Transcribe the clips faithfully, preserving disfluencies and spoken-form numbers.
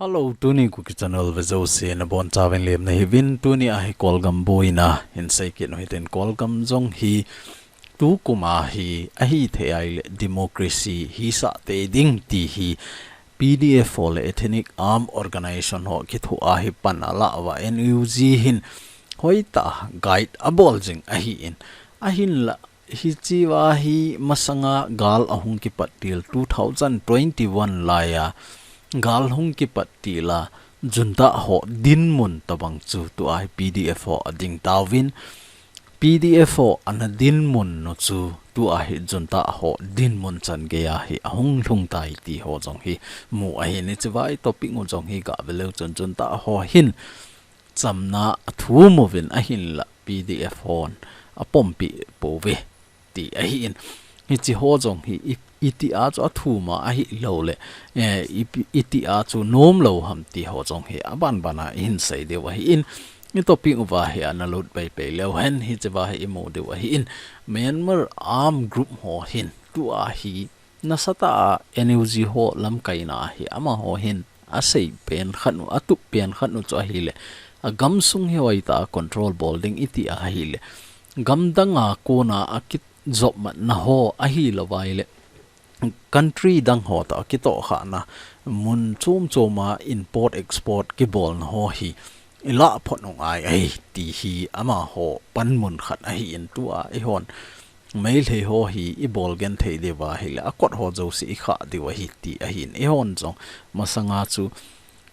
Hello, tuni Kuki Channel vea jouse nabonchauvin lemna hiuvin. Tuni a hi Kolgam boina hin seikit u hitin, Kolgam jong hi tukum a hi ahithei ahile democracy hisah tei ding ti hi PDF ho le Ethnic Armed Organization ho kithoa hi pan alah uva, NUG hin hoitah guide abol jing ahin, ahinla hichea hi masanga gal ahung kipat til two thousand twenty-one laiya gal hung kipat tila junta ho dinmun tobang chu tua hi PDF ho ading tauvin, PDF ho ana dinmun u chu tua hi junta ho dinmun chan geiya hi ahung lhung tai ti ho jong hi mu ahin, hichea i topic u jong hi gave leu chun junta ho hin chamna athum uvin ahinla PDF hon apompi pouve ti ahin. Hiche ho jong hi i, itia chu athum a ahilou le, eh, i, itia chu nom lou ham ti ho jong hi aban bana ihin sei diu ahin. I topic uva hi analut pei pei leu hen hichea hi imu diu ahin. Myanmar armed group ho hin tua hi nasatah a NUG ho lamkaina hi amaho hin asei pen khat u, atup pen khat u chu ahile, agamsung hi hoitah a control bol ding iti ahile, gamdang a kona akijopmatna ho ahilou vaile, country dang ho toh akitohkhahna mun chom chom a import export kibolna ho hi ilah phot u ngai ahi ti hi amaho panmun khat ahin, tua ihon Meitei ho hi ibol genthei diu ahile akot ho jouse ikhah diu ahi ti ahin, ihon jong masanga chu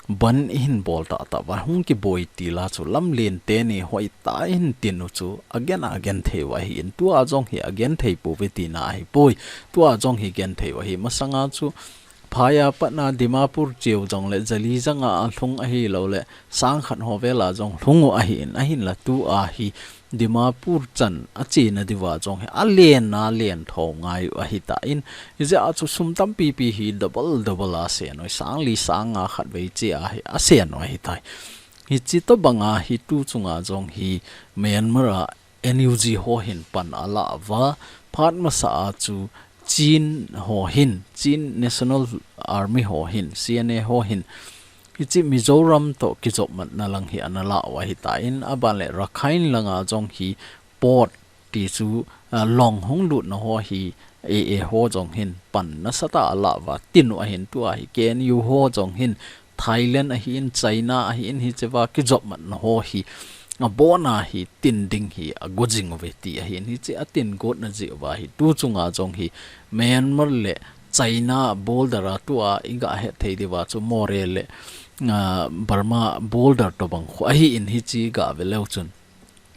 ban ihin bol tahtah uva hung kiboi tila chu lamlen teni hoitah a ihin tin u chu agen a agenthei u ahin, tua jong hi agenthei pouve tina ahipoi, tua jong hi genthei u ahi. Masanga chu phaiya patna Dimapur cheu jongle jali janga alhung ahilou le sangkhat ho vela jong lhung u ahin, ahinla tua hi Dimapur chan achena diuva jong hi alen a alen tho ngai u ahitan, hijeh a chu sum tampipi hi double double a asen u, sangli sangnga khatvei chea hi asen u ahitai. Hiche tobanga hi tu chunga jong hi Myanmar a NUG ho hin pan alah uva, phat masa a chu Chin ho hin, Chin National Army ho hin, CNA ho hin, hiche Mizoram toh kijopmatna lang hi analah u ahitan, aban le Rakhine langa jong hi port ti chu, ah, long hung lutna ho hi AA ho jong hin pan nasatah a alah uva tin u ahin, tua hi KNU ho jong hin Thailand ahin, China ahin, hichea kijopmatna ho hi abona hi tin ding hi ago jing uve ti ahin, hiche atin gotna jeh uva hi tu chunga jong hi Myanmar le China border a tua iga het thei diuva chu Moreh le, ah, Burma border tobang khu ahin, hiche gave leu chun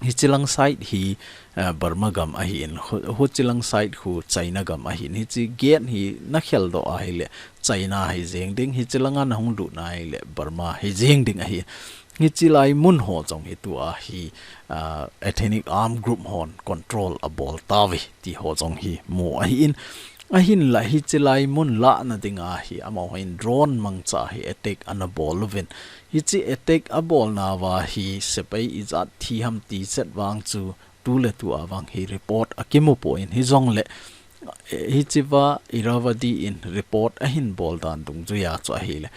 hichelang side hi, eh, Burma gam ahin, hu-, huchelang side khu China gam ahin, hiche gate hi nakheldoh ahile China hi jeng ding, hichelang a nahung lut na ahile Burma hi jeng ding ahi. Hichelai mun ho jong hi tua hi, ah, ethnic armed group hon control abol tauve ti ho jong hi mu ahin. Ahinla hichelai mun lahna dinga hi amahon drone mangcha hi attack anabol uvin. Hiche attack abolnauva hi sepai ijat thi ham ti chet vang chu tuletua vang hi report akimu poi, hijongle, eh, hichea Irrawaddy in report ahin bol dan dungjuiya chu ahile,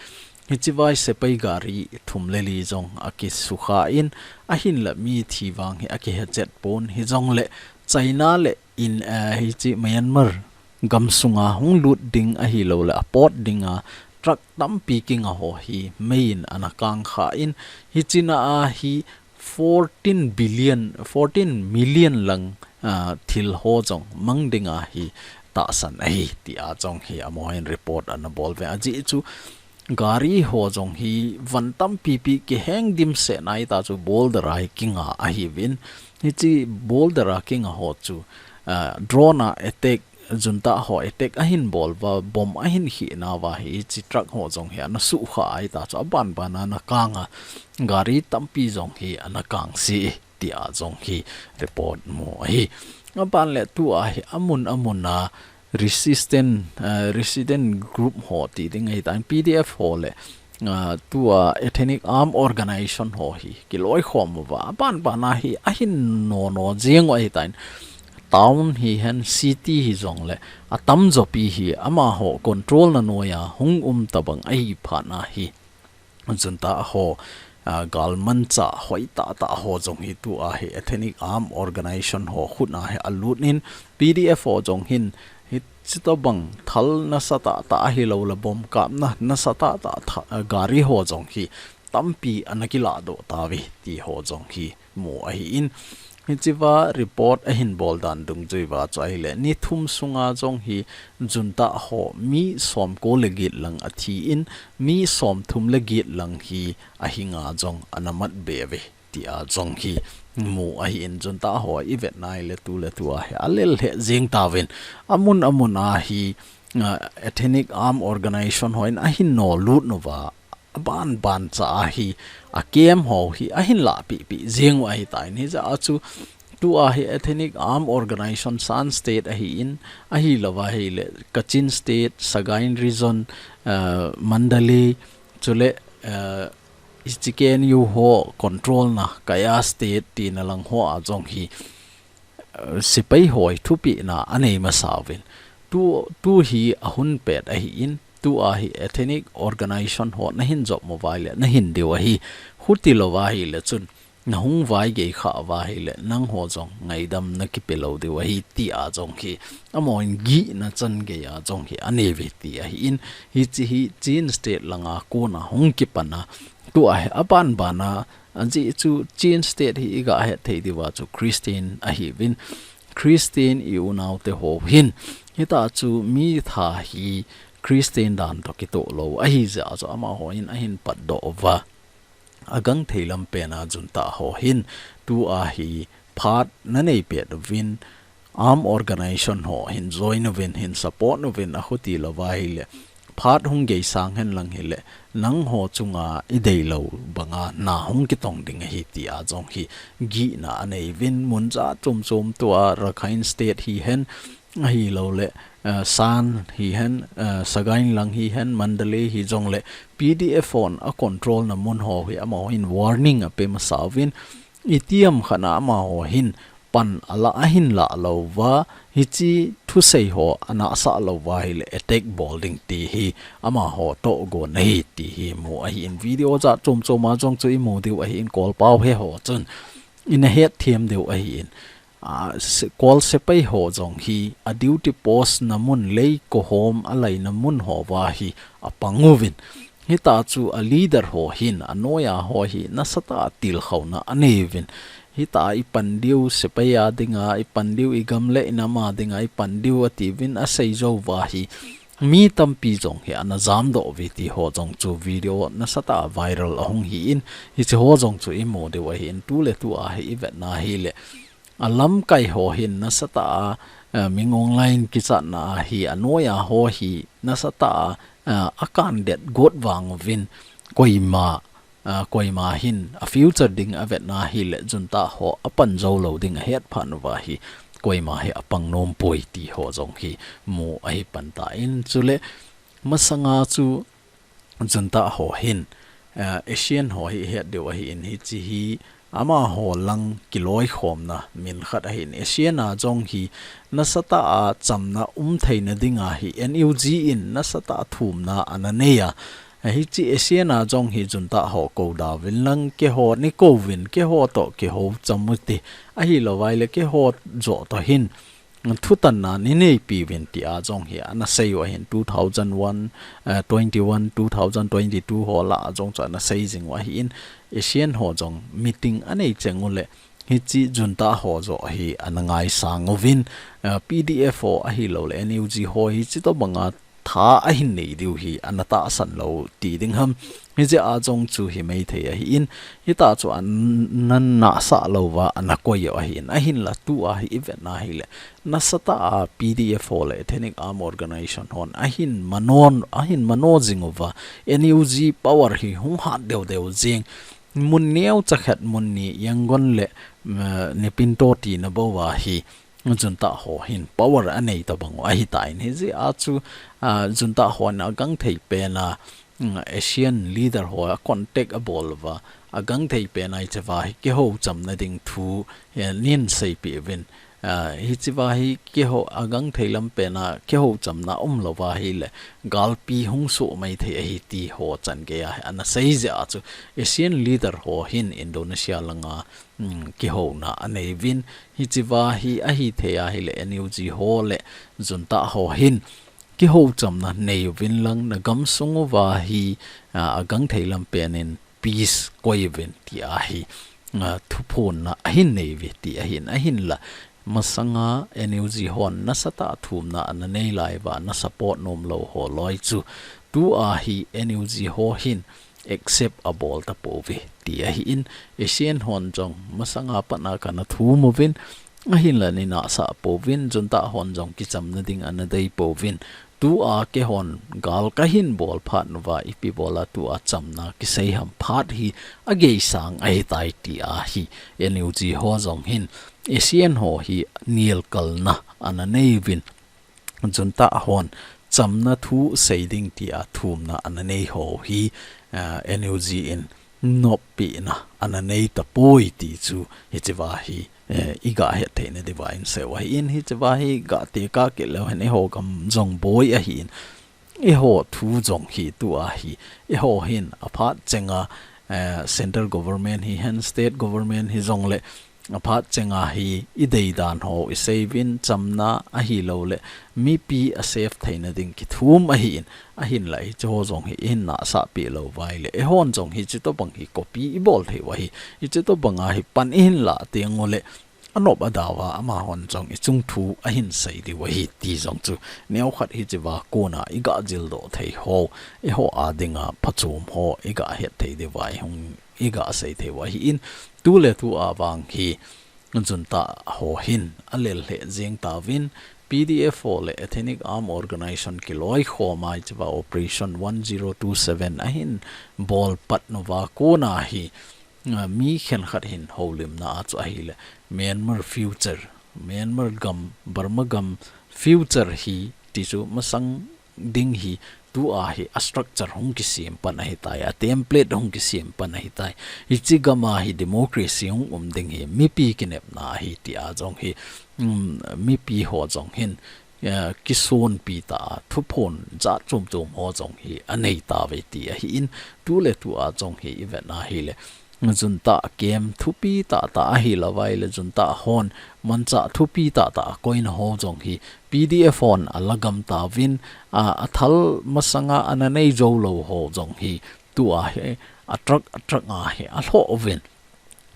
hichea sepai gari thum le li jong akisukha in, ahinla mithi vang hi akihe chet pon, hijongle China le in, eh, hiche Myanmar gamsunga hung lut ding ahilou le a port dinga truck tampi kinga ho hi meiyin ana kangkha in, hichea hi fourteen billion, fourteen million lang, ah, thil ho jong mang dinga hi tahsan ahi tia jong hi amahon report anabol uve. Ajeh chu gari ho jong hi van tampipi kiheng dimset nai ta chu border a hi kinga ahiuvin, hiche border a kinga ho chu, ah, drone a attack, junta ho attack ahin bol uva, bomb ahin khih nauva hi hiche truck ho jong hi anasukha ahi ta chu aban bana ana kang a, gari tampi jong hi ana kang si tia jong hi report mu ahi. Aban le tua hi amun amun a resistant, eh, resistant group ho ti ding ahitan, PDF ho le, ah, tua ethnic armed organization ho hi kiloikhom uva, aban bana hi ahin nono jeng u ahitan, town hihen city hijongle atamjopi hi amaho control na noiya hung um tabang ahi phat na hi junta ho, ah, galmanchah hoitah tah ho jong hi tua hi Ethnic Armed Organization ho khut a hi alut in, P D F ho jong hin hitobang thal nasatah tah ahilou le bomb kapna nasatah tah tha-, ah, gari ho jong hi tampi ana kiladoh tauve ti ho jong hi mu ahi in, hichea report ahin bol dan dungjuiya chu ahile, ni thum sunga jong hi junta ho mi somko le get lang athi in, mi somthum le get lang hi ahinga jong ana mat be uve tia jong hi mu ahi in, junta ho i vet nai le tu le tua hi alel he jing tauvin, amun amun a hi, ah, Ethnic Armed Organization ho in ahin nolut uva, aban ban cha a hi, a camp ho hi ahin lahpeh peh jing u ahitai. Hijeh a chu tua hi Ethnic Armed Organization Shan State ahi in, ahilou va ahile Kachin State, Sagaing Region, ah, Mandalay, chule, ah, hiche K N U ho control na Kayah State tina lang ho a jong hi, ah, sepai ho hi thupehna anei masa uvin. Tu, tu hi ahung pet ahi in, tua hi Ethnic Organization ho nahin jop mo uva ahile nahin diu ahi. Huti lou va ahile chun nahung vaigei kha uva ahile nangho jong ngaidam nakipe lou diu ahi tia jong hi, amahon gihna chan geiya jong hi anei uve ti ahi in, hiche hi Chin State langa kona hung kipan a, tua hi aban ban a, ajeh chu Chin State hi i ga het thei diuva chu Christian ahiuvin, Christian i unau te ho hin, hitia chu mi thah hi Christian dan toh kitoh lou ahi jeh a chu amaho in ahin patdoh uva. Agangthei lam pen a junta ho hin tua hi phat nanei pet uvin, armed organization ho hin join uvin, hin support uvin, ahuti lou va ahile phat hung geisang hen lang hile nangho chunga i deilou banga na hung kitong ding ahi tia jong hi gihna anei uvin, mun jat chom chom tua Rakhine State hihen, ahilou le, eh, Shan hihen, eh, Sagaing lang hihen, Mandalay hijong le P D F hon a control na mun ho hi amaho hin warning ape masa uvin, itiham khat a amaho hin pan ala ahin la lou uva, hiche thusei ho ana sah lou uva ahile attack bol ding ti hi amaho tohgon ahi ti hi mu ahi in, video jat chom chom a jong chu i mu diu ahi in, Kawl pau he ho chun i na het them diu ahi in. Ah, se-, Kawl sepai ho jong hi a duty post na mun lei kohom a laina mun ho uva hi apang uvin. Hitia chu a leader ho hin a noiya ho hi nasatah a tilkhouna anei uvin. Hitia i pan diu sepai a dinga, i pan diu i gam le i nam a dinga, i pan diu ati uvin asei jou uva hi mi tampi jong hi ana jamdoh uve ti ho jong chu video nasatah a viral ahung hi in, hiche ho jong chu i mu diu ahi in, tu le tua hi i vet na ahile a lamkai ho hin nasatah a, eh, Min Aung Hlaing kichatna a hi a noiya ho hi nasatah a, eh, a kandet got vang uvin, koima, eh, koima hin a future ding a vet na ahile junta ho a pan jou lou ding a het phat uva hi koima hi a pang nom poi ti ho jong hi mu ahi pan tan, chule masanga chu junta ho hin, eh, ASEAN ho hi het diu ahi in, hiche hi amaho lang kiloikhomna min khat ahi in, ASEAN a jong hi nasatah a chamna um theina dinga hi N U G in nasatah a thumna ana nei a. Hiche ASEAN a jong hi junta ho kou da uvin lang, keiho nei kou uvin, keiho toh kihou cham u hite, ahilou va ahile keiho joh toh hin thutanna nei neipi uvin tia jong hi ana sei u ahin, two thousand one, eh, twenty-one, two thousand twenty-two ho lah a jong chu ana sei jing u ahi in, ASEAN ho jong meeting anei cheng u le hiche junta ho joh hi ana ngaisang uvin, eh, P D F ho ahilou le N U G ho hi hitobanga tha ahin nei diu hi ana tahsan lou ti ding ham. Hijeh a jong chu hi maithei ahi in, hitia chu ana nahsah lou uva ana koi u ahi in, ahinla tua hi i vet na ahile nasatah a P D F ho le Ethnic Armed Organization hon ahin mano, ahin mano jing uva, N U G power hi hung hat deu deu jing, mun neocha khat mun ni Yangon le, eh, Naypyidaw tina bou a hi junta ho hin power anei tabang u ahitan, hijeh a chu, ah, junta hon agangthei pen a, mm, ASEAN leader ho a contact abol uva, agangthei pen a hichea hi kihou chamna ding thu, eh, nei seipeh uvin, Ah, hichea hi kihou, agangthei lampen a kihou chamna umlouva ahile, galpi hung soh mai thei ahi ti ho changei a hi ana sei jeh a chu ASEAN leader ho hin Indonesia langa, um, kihouna anei uvin, hichea hi ahithei ahile NUG ho le junta ho hin kihou chamna nei uvin lang, na gamsung uva hi, ah, agangthei lampen in peace koi uvin ti ahi, ah, thuphonna ahin nei uve ti ahin, ahinla masanga NUG hon nasatah a thumna ana nei lai uva, na support nomlou ho loi chu tua hi NUG ho hin accept abol tapouve ti ahin, ASEAN hon jong masanga pat a kana thum uvin, ahinla nei nahsah pouvin, junta hon jong kichamna ding ana dei pouvin, tua keihon gal kahin bol phat uva, ipi bola tua chamna kisei ham, phat hi ageisang ahitai ti ahi, NUG ho jong hin ASEAN ho hi nelkalna ana nei uvin, junta hon chamna thu sei ding tia thumna ana nei ho hi, ah, NUG in noppina ana nei tapoi ti chu hichea hi, eh, iga hetthei nadiuva inseiu ahin, hichea hi ga tekah kit leu hen eiho gam jong boi ahin, eiho thu jong hi tua hi, eiho hin aphat chenga, eh, central government hihen, state government hijongle aphat chenga hi idei dan ho isei uvin, chamna ahilouleh mipi a save theina ding kithum ahin, ahinla hiche ho jong hi ihin nahsah peh lou uva ahile, eihon jong hiche tobang hi copy ibol thei u ahi, hiche tobang a hi pan ihin lah teng uleh anop ada uva amahon jong ichung thu ahin sei diu ahi ti jong chu neokhat hichea kona iga jildoh thei ho, eiho a dinga phachom ho iga hetthei diuva ihung iga sei thei u ahin, tuletua vang hi junta ho hin alel lheh jeng tauvin, PDF ho le Ethnic Armed Organization kiloikhom a hichea Operation one zero two seven ahin bol pat uva kona hi, ah, mi khenkhat hin houlimna a chu ahile Myanmar future, Myanmar gam, Burma gam future hi ti chu masang ding hi tua hi a structure hung kisem pan ahitai, a template hung kisem pan ahitai. Hiche gam a hi democracy hung um ding hi mipi kinepna ahi tia jong hi, um, mipi ho jong hin, eh, kisonpi tah a thuphon jat chom chom ho jong hi anei tauve ti ahin, tuletua jong hi ivet na ahile junta kem thupi tahtah ahilou vaile junta hon manchah thupi tahtah akoina ho jong hi PDF hon alagam tauvin, a, athal masanga ana nei jou lou ho jong hi tua hi a truck, a truck a hi alhoh uvin,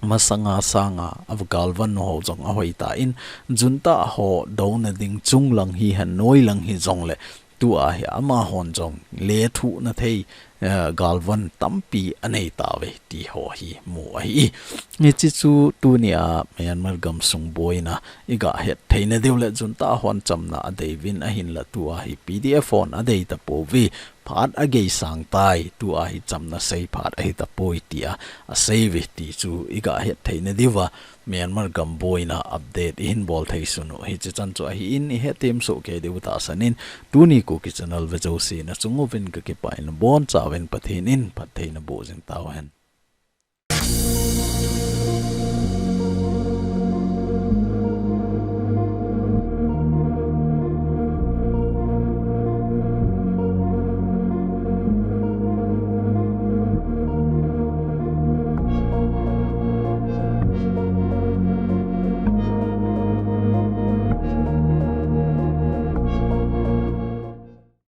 masanga sanga agalvan ho jong ahoi tan, junta ho douna ding chunglang hihen noilang hijongle tua hi amahon jong lethuhna thei, eh, galvan tampi anei tauve ti ho hi mu ahi. Hiche chu tunia Myanmar gamsung boina iga hetthei nadiu le junta hon chamna adei uvin ahinla tua hi PDF hon adei tapouve, phat ageisang tai, tua hi chamna sei phat ahi tapoi tia asei uve ti chu iga hetthei nadiuva Myanmar gam boina update ihin bol thei sun u hiche chan chu ahin, ihet them soh kei diu tahsan in, tuni Kuki channel ve jouse nachung uvin kakipah in, abonchauvin Pathen in phatthei naboh jing tauhen.